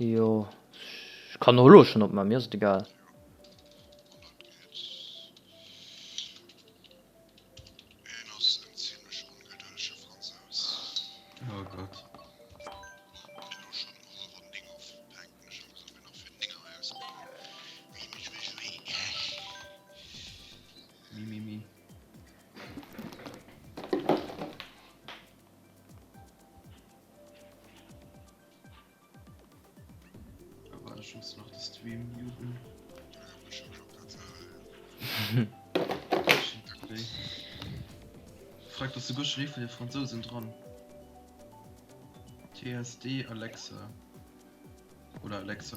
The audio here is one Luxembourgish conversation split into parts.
Jo, ech kann och elo schon opman, mir ass et egal. Oh Gott. Mi, mi, mi. Aber ich muss noch de Stream muten. Frag dass sogar schon vun de Franzosen dran. TSD Alexa oder Alexa.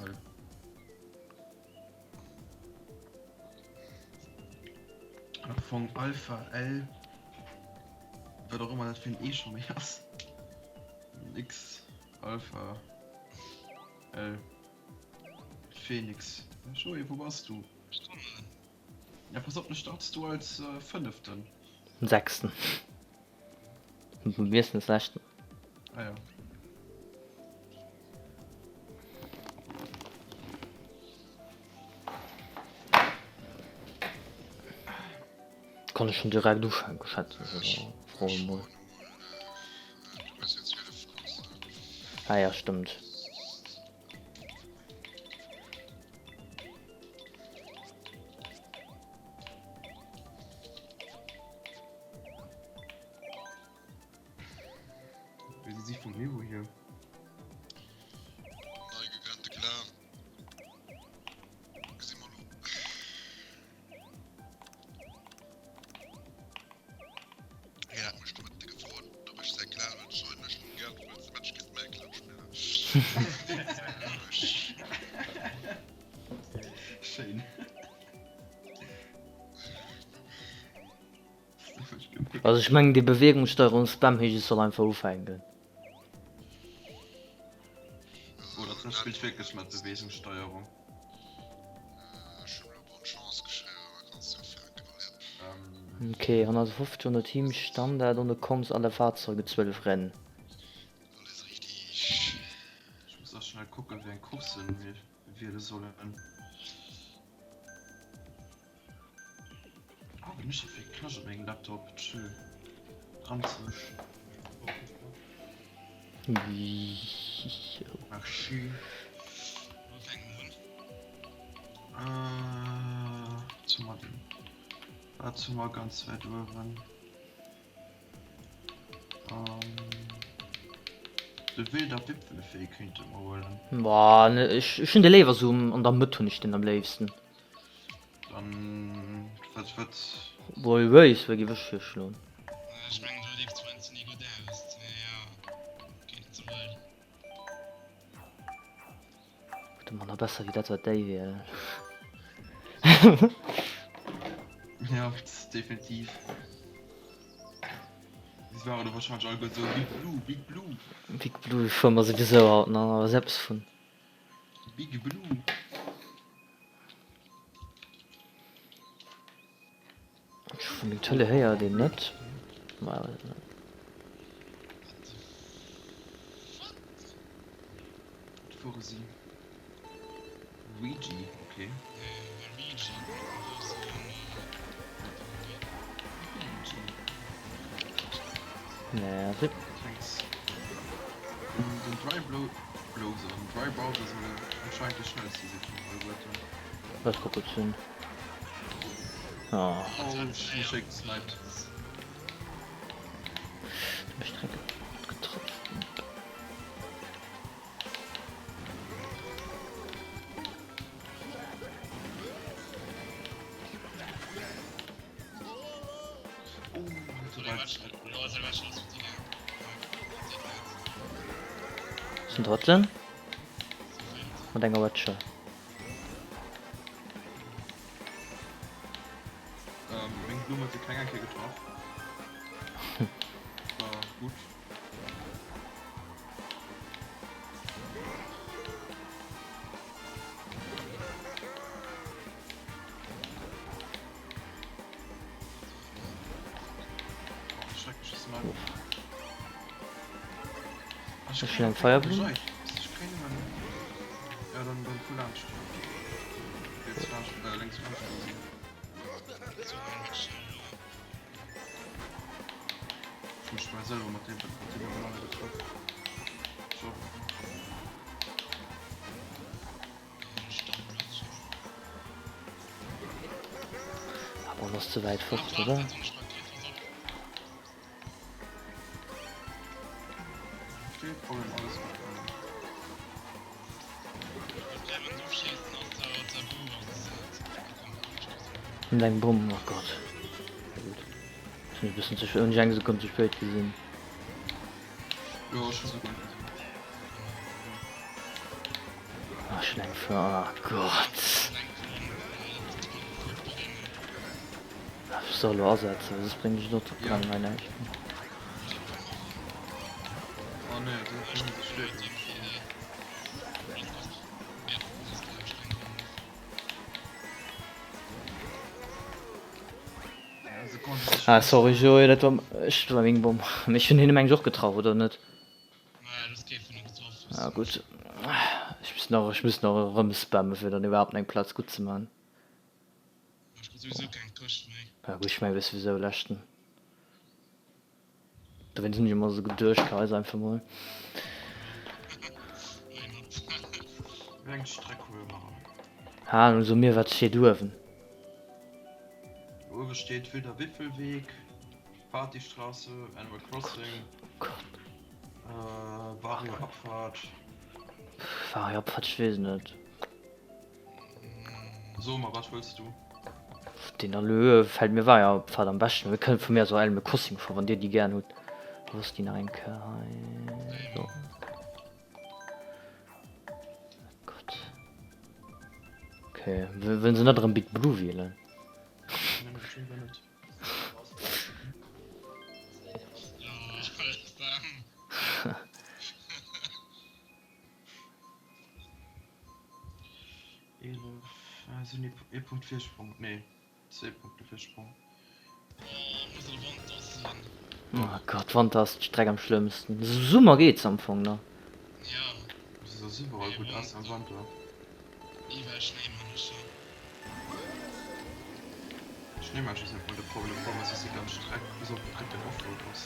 Am Fong Alpha L wat och ëmmer dat fir en E scho méi ass. X Alpha L Phoenix. Joé, wou bass du? Ja, pass op, du starts du als äh, Fënneften. Sechsten. Mir sinn Leschten. Ah ja. Kann ech schon direkt ufänken, schätzen ech, oder froe mol. Ah ja, stimmt. Wéi si si vum Niveau hier? Nei gegrënnte Clan. Gesi mer lo. Hien hat mech de Mëtte gefrot, ob ech säi Clan wëllt joinen. Ech hunn geäntwert, ech géif mäi Clan spillen. Schéin. Also ech mengen déi Bewegungssteuerung Spam heescht ech soll einfach ufänken. Oh dat spillt wierklech mat Bewegungssteuerung. Ok 150 ohne Team Standard ohne Comms alle Fahrzeuge 12 Rennen. Ech muss och schnell kucken wéi eng Coursen mir wiele sollen. Oh, wat mécht dat fir e Knascht op mengem Laptop? Chill. Ranzeg. Ach, schön. Wou fänken mer un? Äh, was hu mer denn? Wat hu mer ganz wäit uewen? Ähm, de Wilder Wipfelfee kéinte mer huelen. Boah, ne, ech, ech hunn de léiwer sou an der Mëtt hunn ech den am léifsten. Dann, wat, wat? Boah, Race, wéi géif ech virschloen? Ech mengen do leeft zwar ni gutt aus, mee jo, geet net sou wäit. Gutt, ëmmer nach besser wéi dat wat déi wielen. Ja, definitiv. Si waren do wahrscheinlech alleguer sou, Big Blue, Big Blue. Big Blue fuere mer souwisou haut nach, awer selbst vun. Big Blue. Vun den Tëlee héiert een net. Fuere si Ouija, okay. Merci. Thanks. Den Dry Browser, den Dry Browser soll anscheinend de schnellste si vun alleguerten. Dat ka gutt sinn. Oh. Oh, schéi gesniped. Mech direkt getraff. Ass en drëtten mat enger Wetcher. Meng Blumm huet se keng eng Kéier getraff. War gutt. Ech hunn eng Feierblumm. Ja, dann, dann fuer laanscht. Riets laanscht, äh, lénks laanscht oder sou. So, dann mach ich elo. Ech hu mech bal selwer mat deem, mat deem Banane getraff. So. Ah, bon, ass ze wäit fort, oder? Mit engem Bumm, oh Gott. Ja, gut. Ech hunn e bëssen ze spéit, hunn ech eng Sekonn ze spéit gesinn. Jo, ech hu se guer net gesinn. Ah, ech hunn eng ver, oh Gott. Ech soll elo asetzen, well soss bréngt ech et och dran hei näischt méi. Oh nee, dat ass net esou schlecht. Ah sorry Joé, dat war ech war meng Bomm. Mee ech hunn hien mengs och getraff, oder net? Ah gutt. Ech muss nach ech muss nach erëm spammen fir dann iwwerhaapt eng Plaz gutt ze man. Ja gutt, ech mengen wéi souwisou leschten. Dowéinst hunn ech emmer esou geduecht, ka eis einfach mol. Wéi eng Streck huele mer? Ha, nun so mir, wat steet uewen? Uewe steet Wilder Wipfelweg, Partystraße, Animal Crossing, Oh Gott. Vario Abfahrt. Vario Abfahrt, ech weess net. So mer, wat wëlls du? Den Allure fällt mir war ja Pfad am beschten. Wir kënnen vu mir aus och Animal Crossing fueren, wann dir déi gären hutt. Wou ass déi nach eng Kéier hei? Do. Gott. Okay, wëllen se net erëm Big Blue wielen? Nee, scheinbar net. 11, ah, sinn ee Punkt Virsprong, nee, zwee Punkte Virsprong. Oh Gott, Wanter ass d'Streck am schlëmmsten. Summer geets am Fong nach. Se ass iwwerall gutt ausser am Wanter. Schnéimännchen ass net mol de Problem, de Problem ass, dass déi ganz Streck bis op den drécken Offroad ass.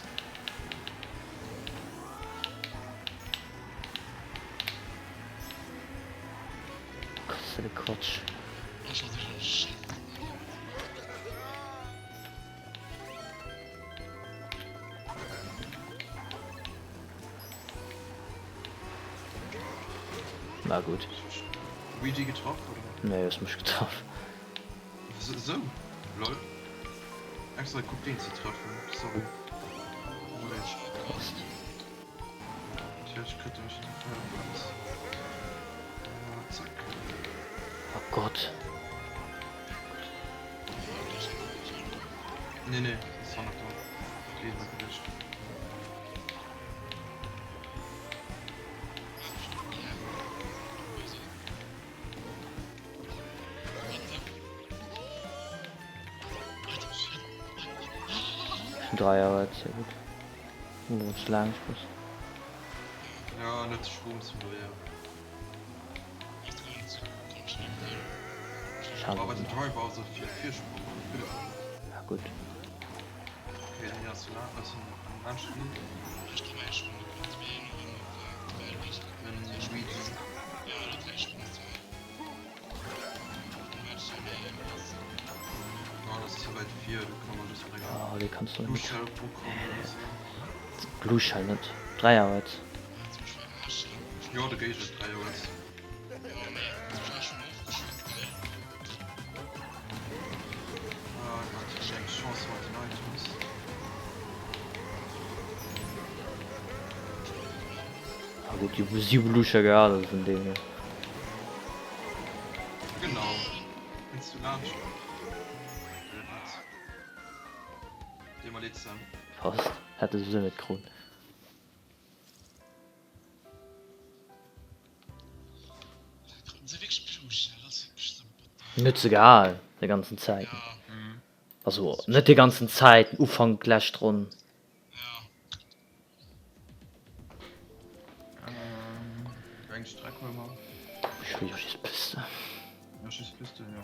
Gott, ass dat e Quatsch. Na gutt. Luigi getraff oder? Nee, hues mech getraff. Sou, lol. Extra gekuckt deen ze treffen, sorry. Passt. Natierlech kritt e mech net op. Zack. Oh Gott. Nee, nee, ass hannert der Leeder gewiescht. Dreier war sehr gut. Wo es lang muss. Ja, net Schwungs vun dohier. Schade. Aber den Driver ass fir Virsprong. Ja gut. Okay, den ass ass en Anspiel. Den Luigi. Ja, das ist ja weit 4, da kann man just mit enger Oh, die kannst du Blue nicht. Shell hochkommen oder so. Blue Shell net. Dreier jetzt. Ja, da géi ech 3 Joer. Ah Gott, ich eng Chance mat den Items. Ah gut, die si Blue Shell gehat, also vun deem hier. Genau. Wenn's du laanscht. Oder net. Dir mal leed, Sam. Passt. Hätte sowieso net krut. Net ze gehal de ganzen Zäiten. Also net de ganzen Zäiten, Ufank lescht Ronn. Wéi eng Streck huele mer? Ech wëll Yoshi's Piste. Yoshi's Piste, jo.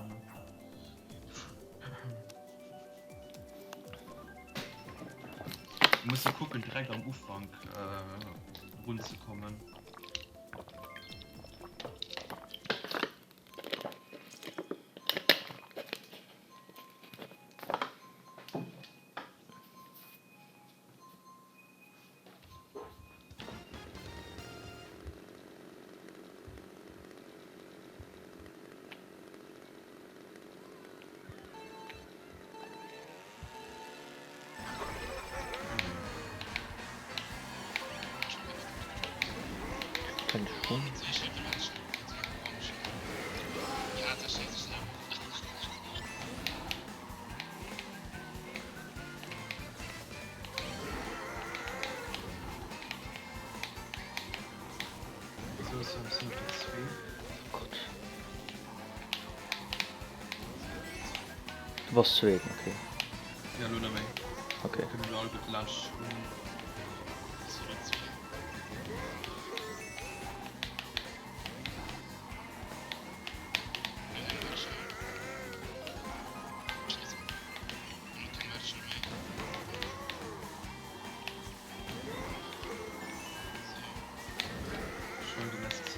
Muss kucken direkt am Ufank äh, runzekommen. Gott. Du bass zweeten, okay. Ja, lo net méi. Okay. Kënne mir all gutt laanscht sprangen. Ech huelen den SC.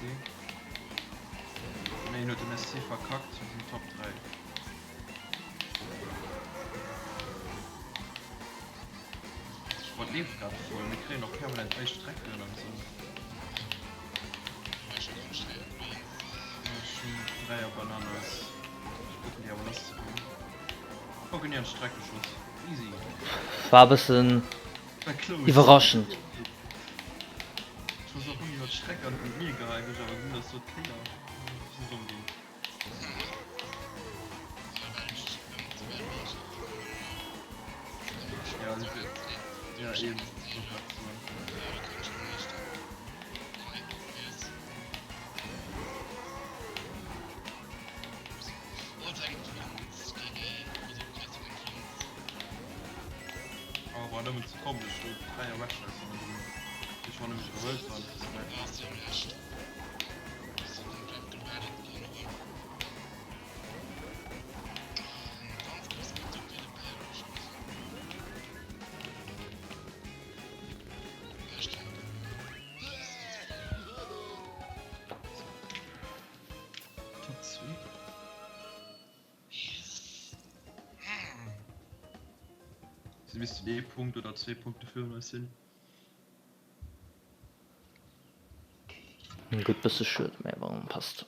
Nee, en huet den SC verkackt, mir sinn Top 3. Boah, et leeft grad voll, mir kréien och permanent nei Strecken an sou. Ech hunn 3 a Bananas. Ech kucken déi awer lass ze ginn. Oh, genee an d'Streck geschoss. Easy. War e bëssen iwwerraschend. Awer war nëmmen ze kommen, ech wollt 3 Red Shells hannendrun, déi ech mer nämlech gehuelt han. Top 2. Si missten ee Punkt oder zwee Punkte virun eis sinn. Gutt bësse schued, mä bon, passt.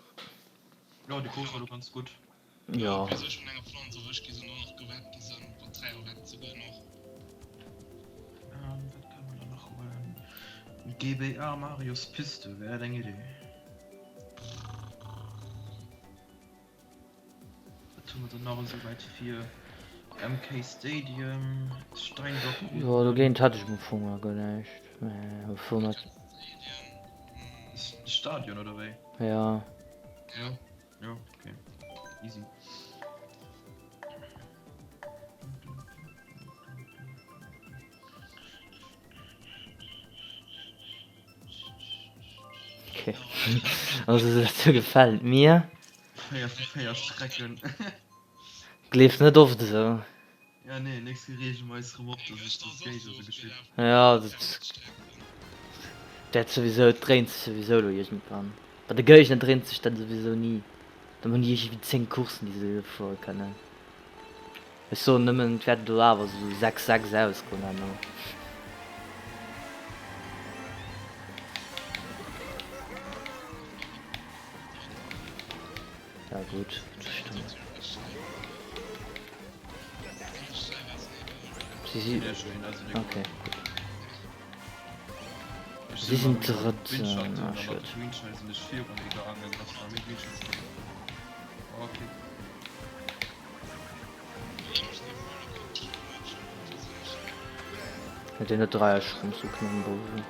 Jo, déi Course war lo ganz gutt. Jo. Wat kann mer dann nach huelen? GBA Marios Piste, wär dat eng Idee? Wat hu mer dann nach esou wäit vir? MK Stadium, Steinbock. Jo, dogéint hat ech am Fong a guer näischt, mä am Fong hat. Stadion oder wéi? Ja. Ja, ja, okay. Easy. Okay. Also dat gefällt mir. 4 vu 4 Strecken. Gleefs net oft esou. Ja nee, nächst Kéier reege mer eis rëm op, dass ech dat géif esou geschitt. Ja, dat dat souwisou, et dréint sech souwisou elo iergendwann. Bei de Géigner dréint sech dat souwisou ni. Dann hunn déi iergendwéi 10 Courssen, déi se fuere kënnen. Ech soen nëmmen, et wäert elo awer esou 6, 6 ausgoen herno. Ja gut, das stimmt. Sie si okay, gut. Sie sind drëtten. Ah, schued. Huet een net Dräierschrumm zu Knammbouwen?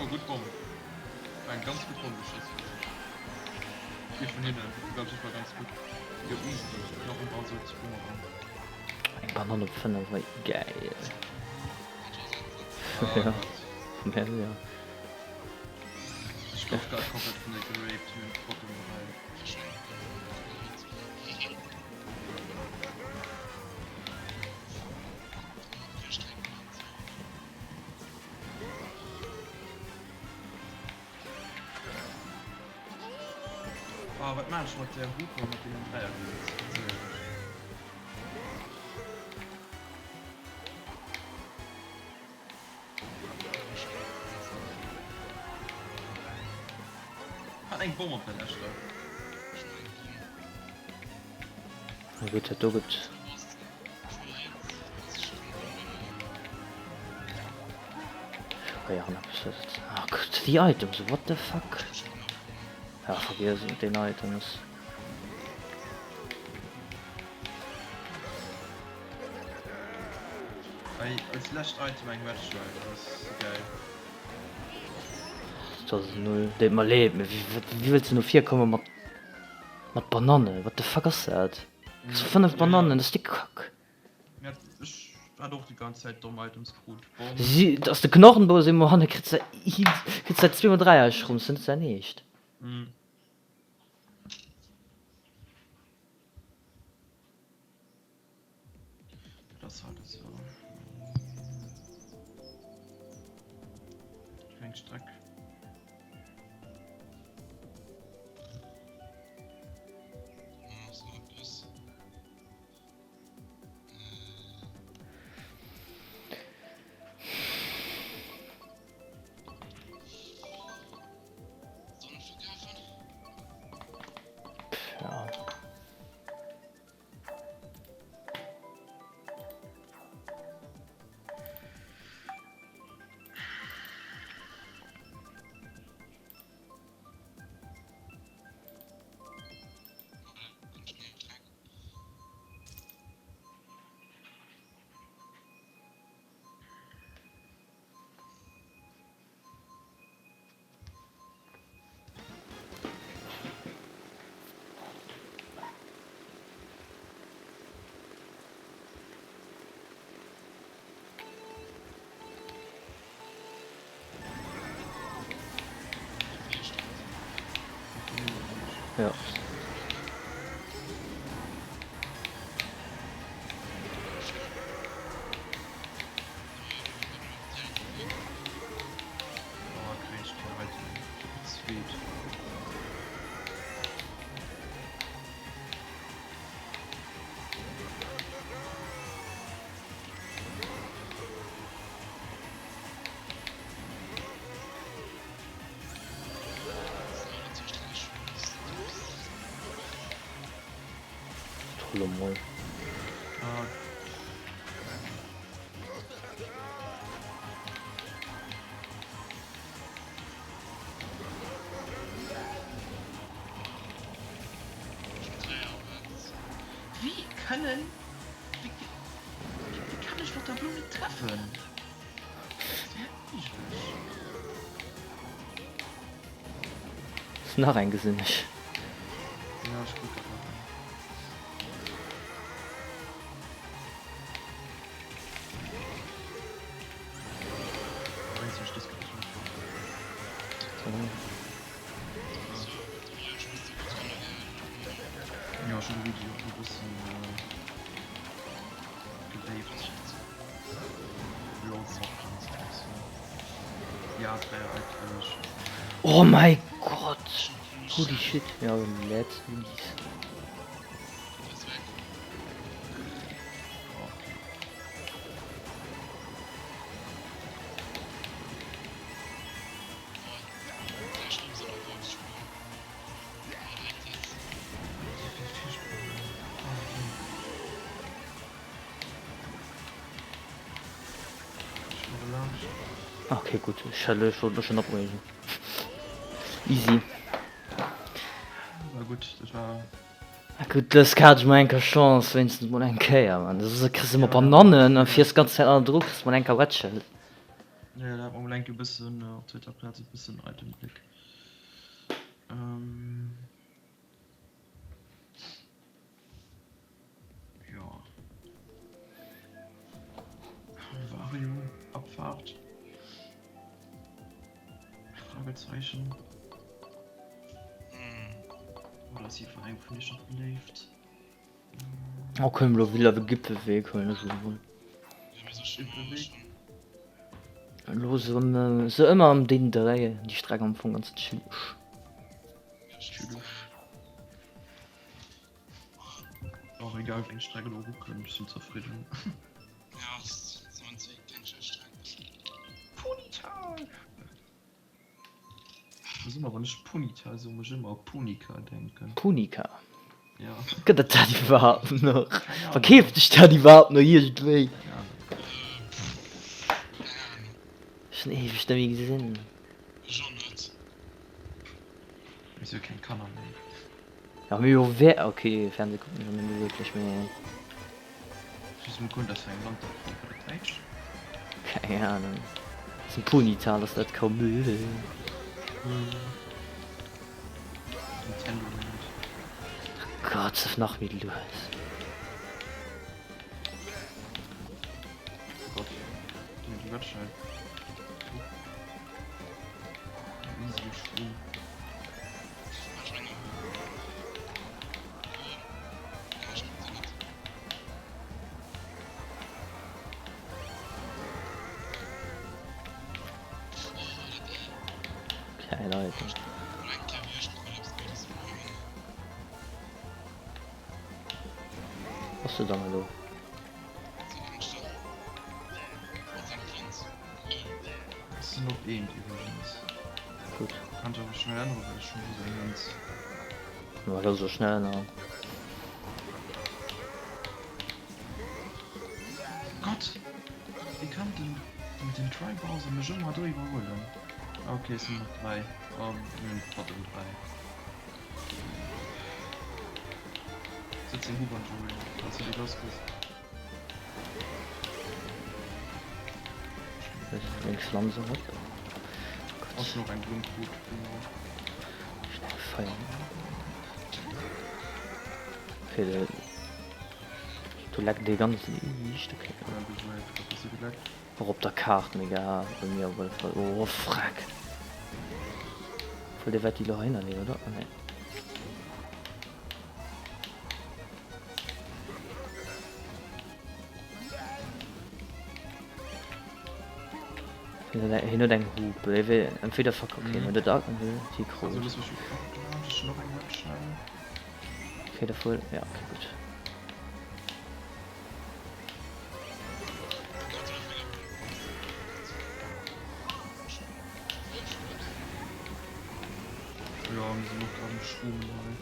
Oh gutt Bomm. War eng ganz gutt Bomm geschoss. Ee vun hinnen, glaub ech, war ganz gutt. Jo easy, nach en paar sou Bumerang. Eng Banann op 5 wei gäil. Ah Ja, Gott. vum Här ja. Ech gouf grad komplett vun der geraped hier im Bottom Bereich. Ah, wat maan ech mat der Hupe mat deenen Dräierwheels? Ganz éierlech. Hat eng Bomm op der leschter. Na gutt, dat do gëtt. Oh ja, eppes wat et. Ah Gott, déi Items, what the fuck? Ja, vergiess et mat den Items. Ey, als lescht Item eng Red Shell, dat ass geil. Dat ass null. Deet mer leed, mee wéi, wéi wëlls de no vir komme mat, mat Banannen? What the fuck ass dat? Kriss 5 Banannen, dat ass déck Kack. Ja, ech hat och déi ganz Zäit domm Items krut. Bomm. Si, ass de Knorrenbou ass emol hanne kritt se, kritt se zweemol 3 Eich rum, dat ass ja näischt. Mm. Dat ass halt esou. Eng Streck. Ja. Ja. Tolle Moll. Wéi kënnen wéi kann ech mat der Blumm net treffen? Ass nach eng gesinn ech. Ja ech krut grad nach eng. Ja schon de Video e bëssen geléift. Oh mein Gott! Holy shit, ja let's do this. Okay gutt, ech hätt ech wollt mech schon opreegen. Easy. War gutt, dat war. Ah gutt, dës Kaart ech mol eng Kéier Chance, wéinstens mol eng Kéier, Mann. Da kriss de mol Banannen a fiers d'ganz Zäit ënner Drock, kriss mol eng Kéier Wedgel. Jo, da hat mer mol eng Kéier e bëssen op zweeter Plaz e bëssen Item-Gléck. Jo. Vario, Abfahrt. Fragezeichen. ass si vun engem vun iech nach beléift? Oh kënnen elo wieder de Gipfelweg huelen ech elo mol. Elo se se ëmmer am deen Dréi déi Streck am Fong ganz chilleg. Och egal wéi eng Streck elo erukënnt, ech sinn zefridden. Ponyta! Ech ëmmer wann ech Ponyta soen, muss ech ëmmer u Punica denken. Punica? Ja. Gëtt et dat iwwerhaapt nach? Verkeeft sech dat iwwerhaapt nach iergendwéi? Keng Ahnung. Schon eweg net méi gesinn. Ech och net. Mir si jo keng Kanner méi. Ja mee jo wär ok Fernseh kucken ech och net méi wierklech mee. Just mol kucken dass fir eng Land dat war, war dat däitsch? Keng Ahnung. Ass en Ponytail ass dat kaum Nintendo Land. Gott sëff nach méi lues. Oh Gott, nee du ganz schnell. Easy Schwung. Geil Alter. Was du dann elo? Sinn op eent iwwregens. Gutt. Kann sech awer schnell änneren, well ech hunn just eng Mënz. Ma dat ass jo schnell änneren. Gott! Wéi kann den den Dry Bowser mech ëmmer do iwwerhuelen? Ah ok, et sinn nach 3. Oh, mir hunn trotzdem 3. Sëtz den Huber, Joey, falls du déi lass gëss. Lénks Lanz erop. Ass noch eng Blumm krut genau. Schnell Feier. Okay, de, du leckt dee ganz liicht, okay. Ja, du huet e bësse geleckt. Och op der Kaart mega bei mir op alle Fall. Oh freck. Obwuel dee wäert déi lo heihinner leeën, oder? Oh nee. Hien huet eng Hupe, hie will entweder verk okay, hien huet et déi krut. Also, lass mech och nach eng Match schnell. Okay, da fuer, ja, okay, gutt. Jo, mir sinn och grad um Schwommen hei.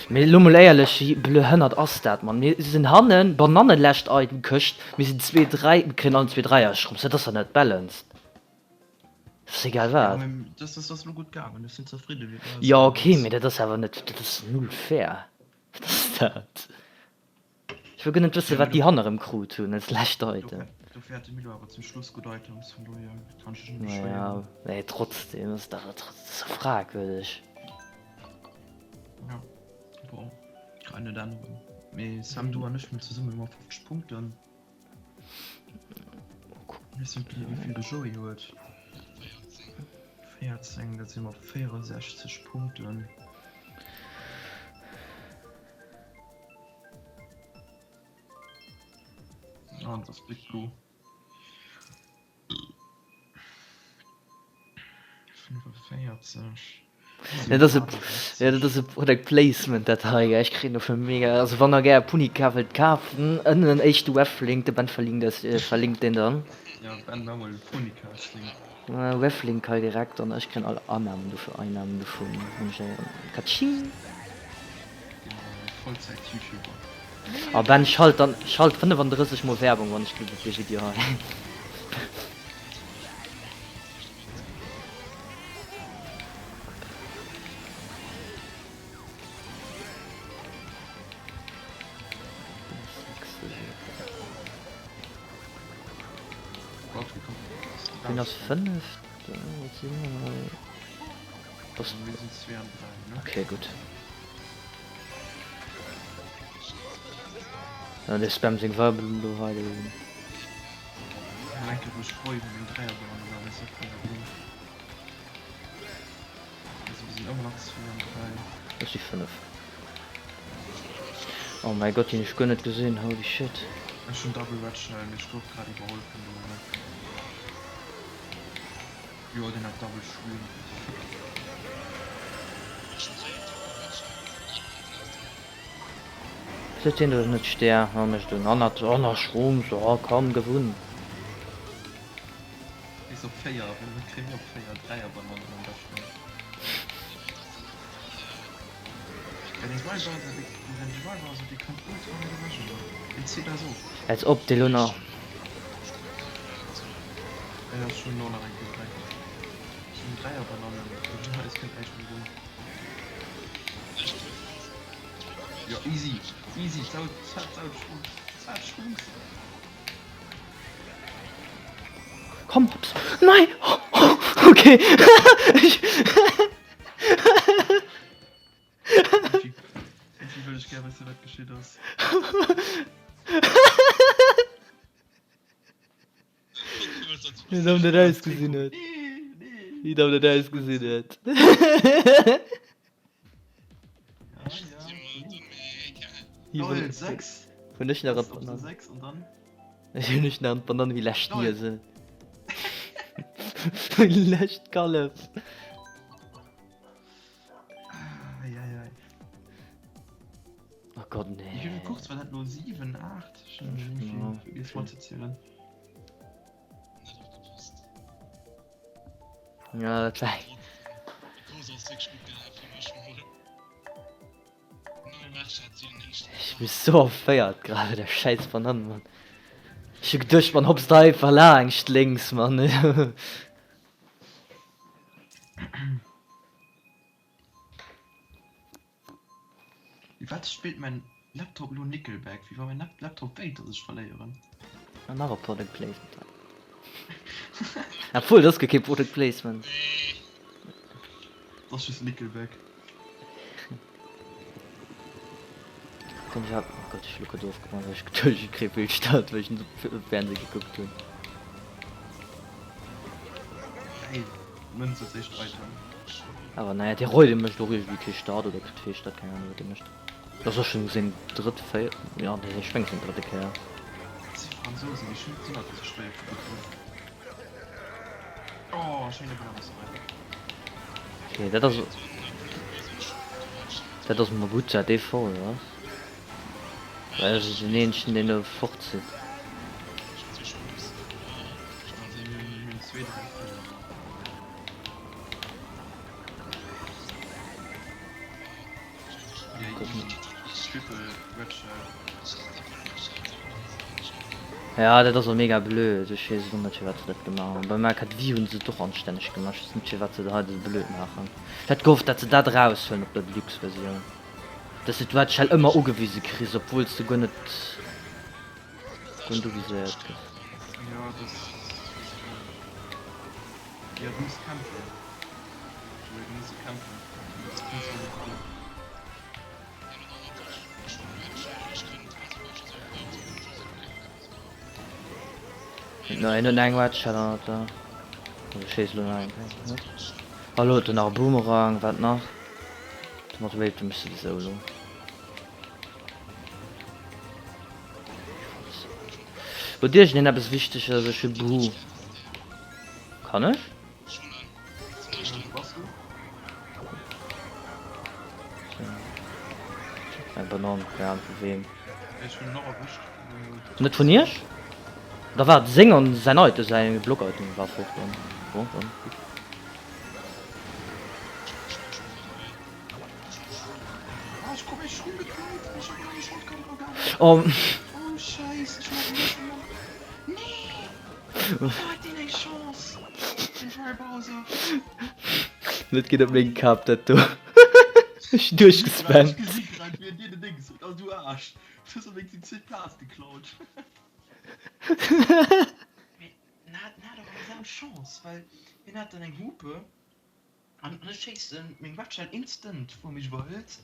Mee elo mol éierlech, wéi blehënnert ass dat, Mann? Mir sinn hannen, Bananne läscht eidem Këscht, mir sinn zwee, dräi, mir kréien allen zwee Dräierschrumps, dat ass der net balanced. Dat ass egal Ja, wat. mee dat ass elo gutt gaangen, ech sinn zefridde wéi et Jo ausgaangen ok, ass. mee dat ass awer net, dat ass null fair. Wat ass dat? Ech wëll guer net wëssen, Ja, wat mee déi hannerem krut hunn als lescht Item. dofir hat de Milo awer zum Schluss gutt Items, vun dohier kann ech mech net Naja, beschwéieren. mee trotzdem ass dat awer trotzdem fragwürdeg. Ja, bon, kann een net änneren. Mee Sam, du an ech hunn zesummen ëmmer 50 Punkten. Weess net, wéi vill de Joé huet. 14, dat si mer 64 Punkten. Ah, dat ass Big Blue. 45. Dat ass e, ja, dat ass e Product Placement dat hei, gell. Ech kréien dofir mega, also wann der gär Punica wëllt kafen, ënnen éischte Weflink, de Ben verlinkt es, verlinkt deen dann. Ja, Ben, maach mol de Punica-Link. Weflink hei direkt an ech kréien all Annahmen dofir, Einnahmen dovun, hunn ech éieren. Katsching! Vollzäit Youtuber. Oh Ben, schalt dann, schalt 35 mol Werbung wann ech gleef op dee Video hei. Wien ass fënneft? Wat si mer hei? Okay, gutt. Ja, de Spam seng Werbung do hei. Dat si 5. Oh mäi Gott, déi hunn ech guer net gesinn, holy shit. Ech hunn Double Red Shell, mee ech gouf grad iwwerholl vun dem Mann. Jo, deen hat Double Shroom. Wéi huet deen do net Stär? Oh, mécht en anert, oh nach Shrooms, oh komm, gewunn. Bis op 4, wéi kréie mir op 4? 3 Abonnementen am beschten. Als ob dee lo nach. Komm hops. Nein! Okay. Irgendwie wëll ech gär wëssen, wat geschitt ass. Wéi domm dat ausgesinn huet. Wéi domm dat ausgesinn huet. Lol, 6. Hunn ech nach an 6 an dann? Ech hunn ech nach an d'Banann wéi lescht Niese. Wéi lescht Kallef. Eieiei. Oh Gott, nee. Wéi vill Course war dat lo? 7, 8? Ech hunn Ja. vergiess matzezielen. Net opgepasst. Ja, dat war. Die Course ass wirklich gut gelaufen, mech mol. Ech bin sou erféiert grad bei der schäiss Banann, Mann. Ech hu geduecht, man hopst da einfach laangscht lénks, Mann. Firwat spillt mäin Laptop elo Nickelback? Wéi wa mäin Laptop wéilt, datt ech verléieren. An nach e Product Placement. Obwuel, dat ass guer kee Product Placement. Dat ass just Nickelback. Komm ech hab, oh Gott, ech hu lo grad ofgemaach, well ech geduecht ech kréie Bildstart, well ech net op Fernseh gekuckt hunn. Geil, Münz als éischt Item. Awer naja, dee Roy dee mécht och iergendwéi kee Start oder kritt Fehlstart, keng Ahnung wat dee mécht. Dat ass och schonn seng drëtt, véiert, jo nee ech mengen seng drëtte Kéier. Dat si Fransousen, déi sinn einfach sou schwéier vu Begrëff. Oh, schéine Bremsweg. Okay, dat ass dat ass mol gutt, dat dee voll ass. Well ech ass den eenzegen deen do fort zitt. Ja dat ass och mega blöd, ech weess och net firwat se dat gemaach hunn. Bei Mario Kart Wii hunn se et och anstänneg gemaach, ech weess net firwat se dat hei esou blöd maachen. Ech hätt gehofft dat se dat eraushuelen op der Deluxe Versioun, dass de d'Red Shell ëmmer ugewise kriss obwuel s de guer net guer net uviséiert gëss. No en huet nach eng Red Shell an der Also ech weess elo nach eng Kéier net. Hallo huet en nach e Boomerang, wat nach? Domat raped e mech souwisou elo. Huet iergendeen eppes Wichteges? Ech hu Boo. Kann ech? Eng Banann, keng Ahnung vu weem. Net vun iech? Da war et seng an säin Item, säi Block-Item war fort dann. Bon, dann gutt. Oh. Dat geet op meng Kap dat do. Ech duerchgespammt. An ech schéissen meng Webshell instant wou mech iwwerhëlt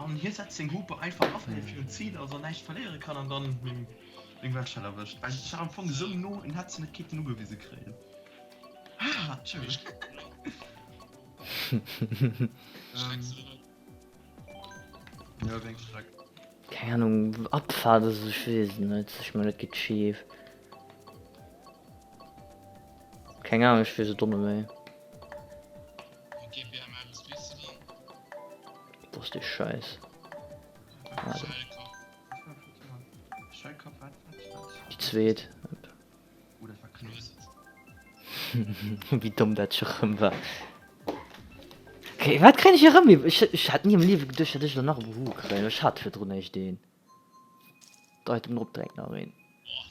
an hie setzt seng Hupe einfach af well hie virun Zil ass an näischt verléiere kann an dann meng meng Webshell erwëscht. Well ech war am Fong esou no, en hätt se net kéinten ugewise kréien. Ah, tschö. Jo, wéi eng Streck? Keng Ahnung, Abfahrt oder sou, ech weess et net. Ech mengen et geet schif. Keng Ahnung, ech weess et och net méi. Okay, BMR, was spielst du dann? Wo ass dee Schäiss? Ah, do. Schallkopf, wat, wat, wat? Déi zweet. Oh, dat war knapp. Wéi domm dat scho rëm war. Okay, wat kréien ech erëm? Ech, ech hat ni am Liewe geduecht, datt ech elo nach e Buhu kréien. Ech hat virdrun eréischt een. Item drop direkt nach een. Boah.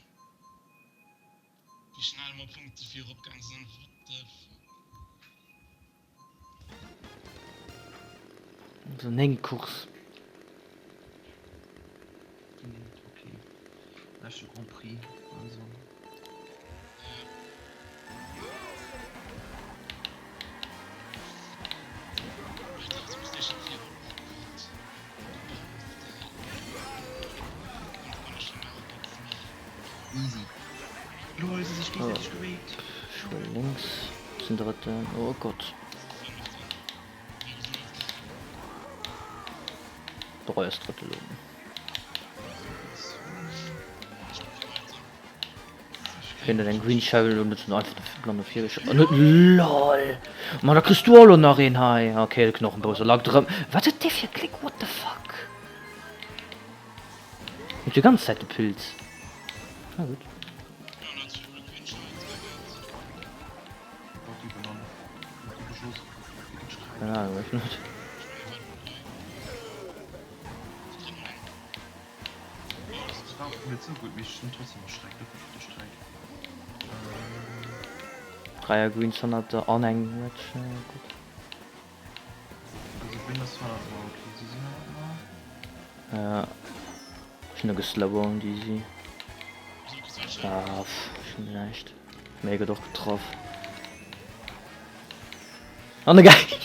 Wéi schnell mer Punkte virop gaang sinn, what the fuck. So 9 Course. Okay. Leschte Grand Prix, also. Easy. Lol, se sech géigenseitig geraped. Ech huelen lénks, sinn drëtten, oh Gott. De Roy ass drëtte lo. Hien huet eng Green Shell und huet einfach de Blann dofir gesch an huet LOL! Ma da kriss du och lo nach een hei. Okay, de Knochenbowser lackt erëm. Wat huet dee fir Klick? What the fuck? Huet jo ganz Zäit de Pilz. Na gutt. Keine Ahnung, ech net. Dreier Green Sonata an eng Red Shell, gutt. Ja, ech hunn e geslowboned, easy. Ah, pff, ech hunn näischt. Mee gëtt och getraff. An de Geil.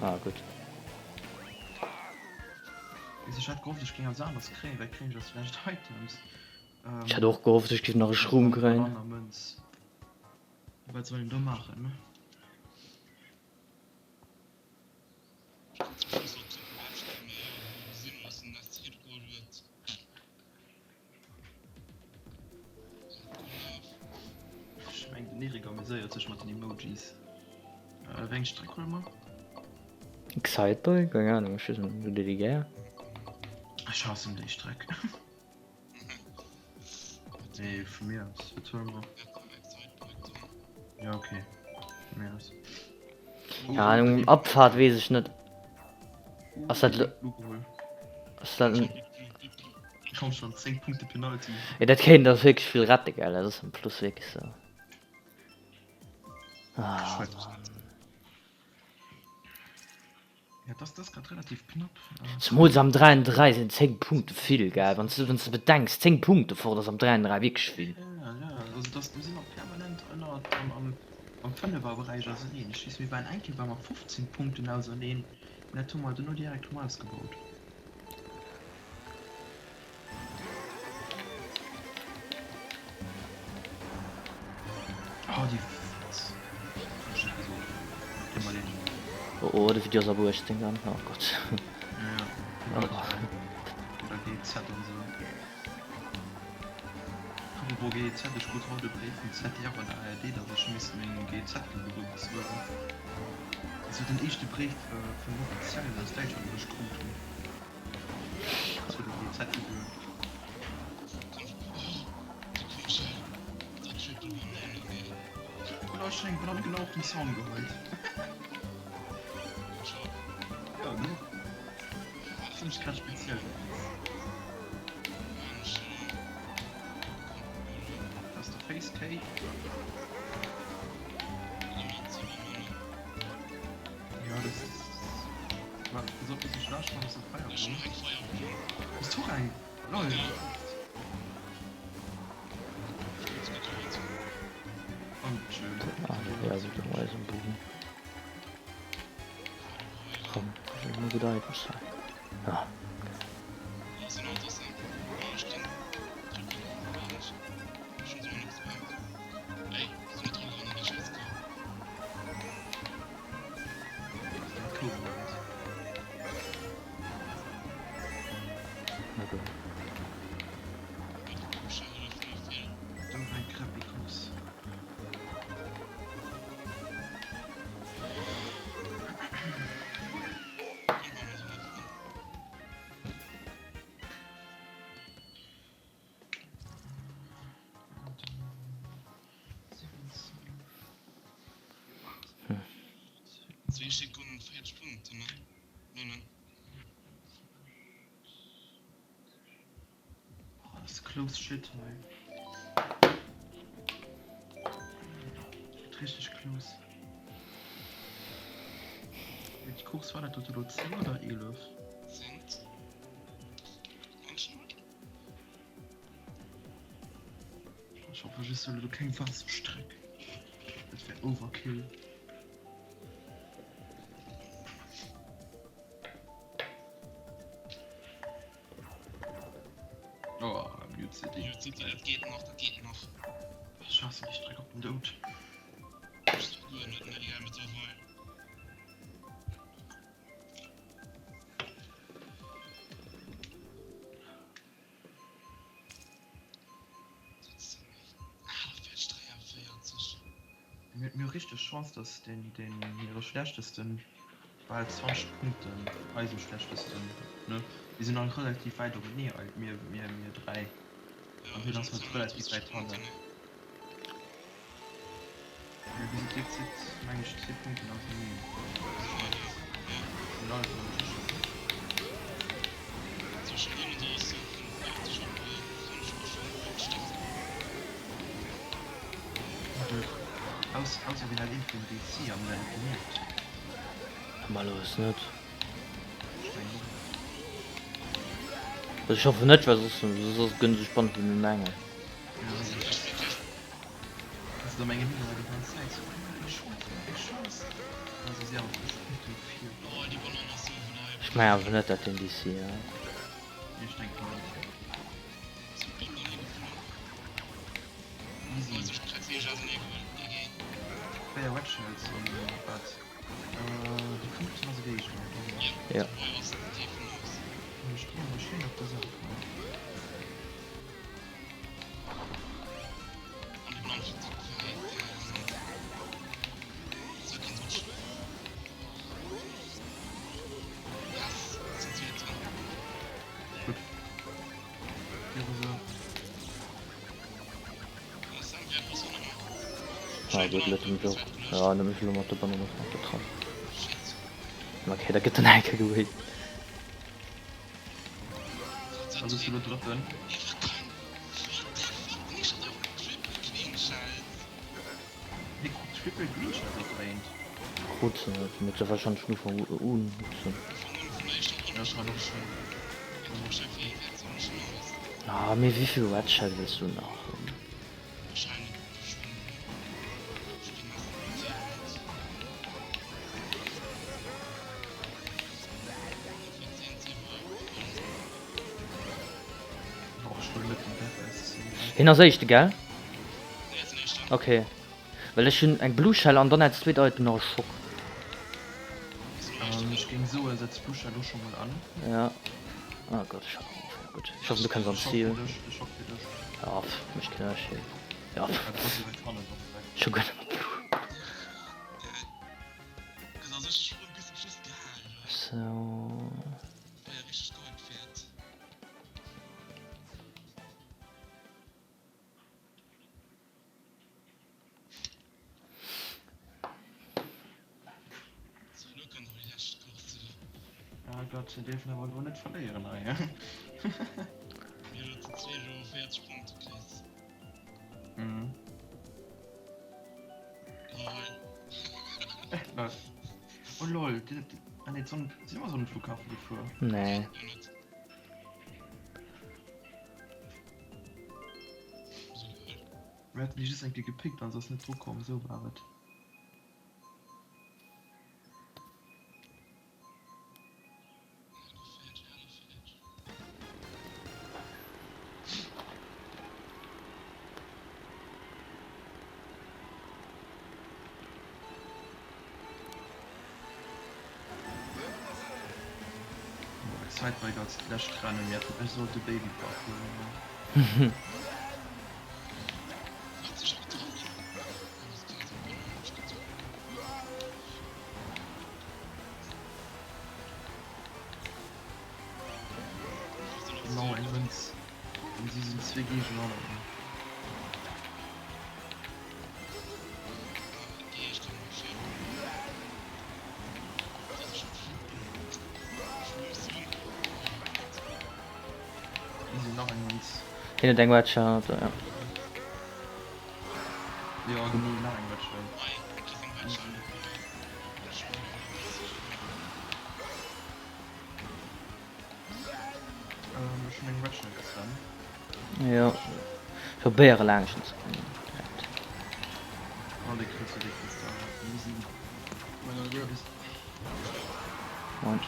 Ah gutt. Ech hat gehofft ech géing eppes aneres kréien, well kréien ech als lescht Items. Ech hat och gehofft ech géif nach e Schroom kréien. Wat soll een do maachen? Ech mengen den Erik amuséiert sech mat den Emojis. Wéi eng Streck huele mer? Excitebike? Keng Ahnung, ech weess net, hutt dir déi gär? Ech haassen déi Streck. Nee, vu mir aus, wat huele mer? Ja okay, vu mir aus. Keine Ahnung, Abfahrt weess ech net. Ass dat lo. Ass dat en. Komm schon, 10 Punkte Penalty. Ja, dat kéint ass wierklech vill rette, gell? Dat ass am Plus wierklech sou. Ah, Mann. Ja, das, das grad relativ knapp. Zemools am 3 an 3 sinn 10 Punkte vill, gell? Wann s du, wann s du bedenks, 10 Punkte fort ass am 3 an 3 wierklech vill. Ja, ja, also das, mir sinn och permanent ënnert am, am, am Fënneferberäich auserneen. Ech weess, mir waren eng Kéier ware mer 15 Punkten auserneen, mä dat hu mer duerno direkt erëm ausgebaut. Oh, déi Fotz. Hab ech net gesot. Ginn mer deen. Oh oh, de Video ass ab 18 dann. Oh Gott. Ja, ja. Oh. Oder GZ an sou. Apropos GEZ, ech krut haut e Bréif vum ZDF an der ARD, datt ech misst meng GEZ-Gebühre bezuelen. Dat war den éischte Bréif vun Offiziellen aus Däitschland, deen ech krut hunn. Zu der GEZ-Gebühr. Oder ech hunn eng Banann genau op den Zaun geheit. Ja, ne? Zimmlech grad speziell. Das ist der Face Cake. Ja, das ist. Warte, pass op, dass ich lasch machen, dass der Fireball. Ist doch eng. Lol. Ja, eisem Buben. Komm, muss gutt einfach sein. Ah. Na gut. Oh, das ist close shit hei. Richtig close. Welch Kurs war dat do elo 10 oder 11? 10. Ech hoffe just elo keng Waasserstreck. Dat wär Overkill. Oh, Mute City. Mute City, dat geet nach, dat geet nach. Ech haassen déi Streck op den Doud. Ech och guer net, mä egal mëttlerweil. Mir hu richteg Chance dass deen deen hire schlechtesten bal 20 Punkten eisem schlechtesten ne mir sinn all relativ wäit openee mir mir mir 3 an hien ass halt relativ wäit hannen. Mir si déck meng ech 10 Punkten auseneen. Ausser wien hat een vun DC am Rennen gemierkt? Ma lo ass net. Ech mengen och net. Also ech hoffen net, well soss soss gënn sech d'Band vun den engen. Ech mengen awer net dat den DC Ja. Ah, gutt, let him go. Ja, nëmme ech elo mat de Banane ass nach getraff. Okay, da gëtt den Enke gewinnt. Also ass elo drëtten. Hie krut Triple Green Shell gedréint. Krut se net, mee se warscheinlech vun Ufank un huet se. Ja, ech hat och schon. Ah, mee wéivill Red Shell wëlls du nach hunn? Hien ass éischte gell? Ok well ech hunn eng Blue Shell an dann als zweet Item nach e Schock. Ech géing soen, setz d'Blue Shell och scho mol an. Ja. Oh Gott, ech hat ja gutt. Ech hoffen du kënns an d'Zil. Ja pff, mécht keen Ënnerscheed. Ja pff. Ech hu guer net mat Blue. Sou. Ah Gott, mir dierfen awer elo net verléieren hei. Mhm. Was? Oh lol, den, den, ah, nee, Sonn, sinn mer Sonnenflughafen gefuer? Nee. Mir haten déi just eng Kéier gepickt an se ass net dru komm, esou war et. Excitebike als lescht Rennen, mir hätten ech sollt de Baby Park huelen. Genau eng Mënz an si sinn zwee géigenaner. Easy, nach eng Mënz. Hien huet eng Red Shell, ja. Jo genee, nach eng Red Shell. Ech hunn eng Red Shell gezunn. Jo, ech probéiere laangschen ze kommen direkt. Oh dee kriss du, dee kriss du awer easy. Moin.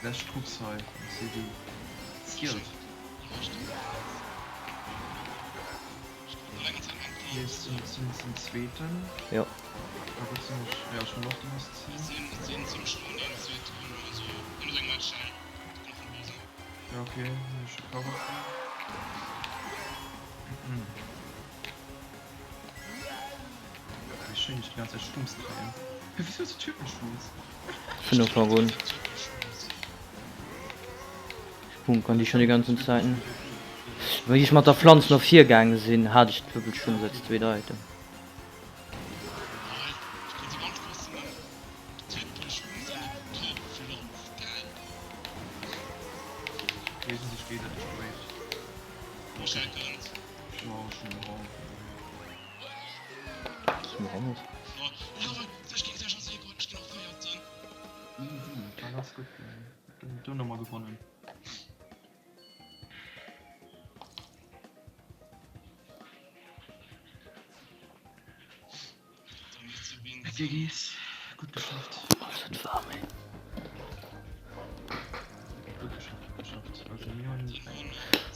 Lescht Trupps hei, CD. Skilled. Hie sinn zum zweeten. Jo. Vun Ufank un. Ech bunkern déi schon déi ganzen Zäiten. Wéi ech mat der Pflanz no vir gaange sinn, hat ech d'Wubbel schon seit zweet Item. Do nochmal gewonnen. GG's. Gutt geschafft. Oh, ist das warm, ey. Gutt geschafft, gutt geschafft. Also mir hunn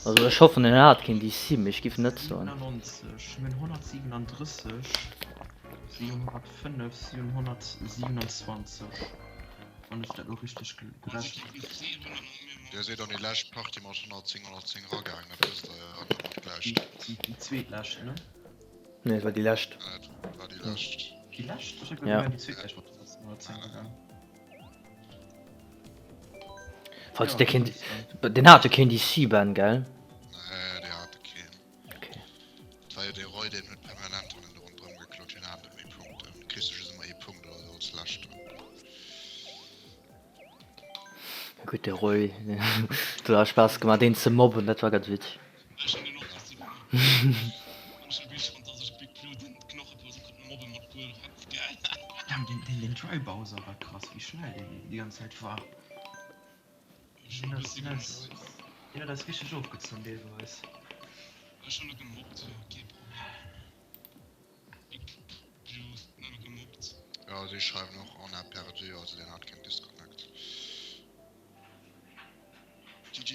Also ech hoffen en hat keen DC, mee ech giff net soen. 97, mir hunn 137, 705, 727. Wann ech dat lo richteg gerechent hunn. Dir sidd an déi lescht Partie mat 110, 110 eragaangen, dat wësst der jo, an da mat gläich. Déi zweetlescht, ne? Nee, et war déi lescht. Et war déi lescht. Déi lescht? Ech hat geduecht, mir wären déi zweetlescht mat 110 eragaangen. Falls dee keen, deen hat jo keen DC-Ban, gell? Nee, déi hate keen. Okay. Et war jo dee Roy, deen huet permanent hannen do ronderëm geklot, hien hat net méi Punkten. Kriss du just ëmmer ee Punkt oder sou als leschten. Ja gutt, de Roy, dat huet Spaass gemaach deen ze mobben, dat war ganz witzeg. Den Dry Bowser war krass, wéi schnell deen déi ganz Zäit war. Deen huet eis richteg ofgezunn deelweis. Jo, si schreiwen och on a perdu, also deen hat keen Disconnect. GG.